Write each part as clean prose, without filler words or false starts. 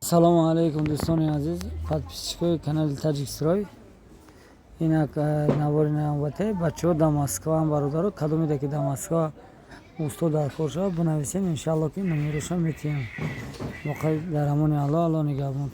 Салому алейкум, дӯстони азиз, подписчикои канали Таҷикстрой. Инак навори навбате. Бачаҳо дар Москваам, бародаро, кадомеда ки дар Москва усто дар кор шавад, бинависем, иншалло, ки номероша метиҳем. Боқӣ дар амони Алло, Алло нигаҳбонт.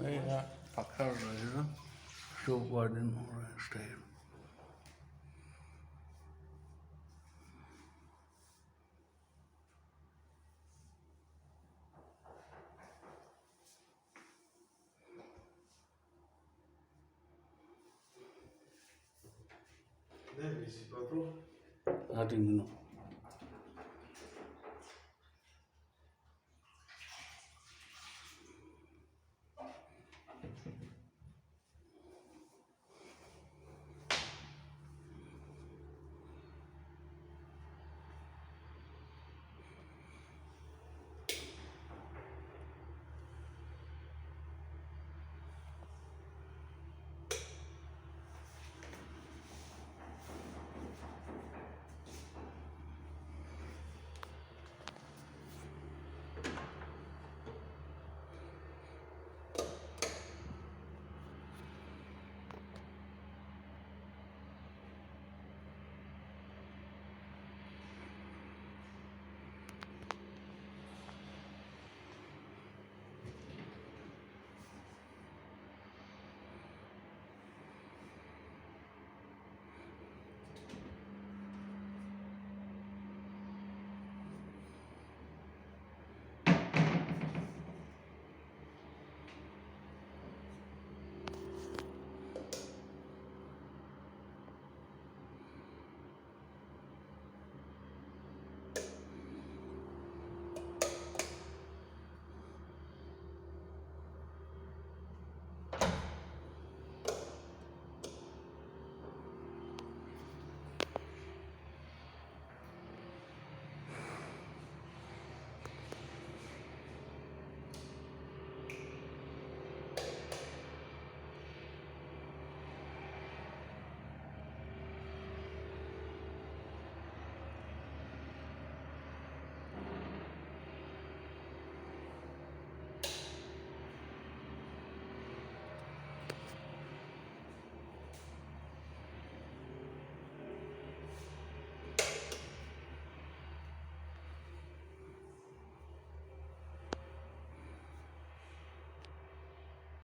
Я показываю, что в один стоит. Ne, 24? Один минут.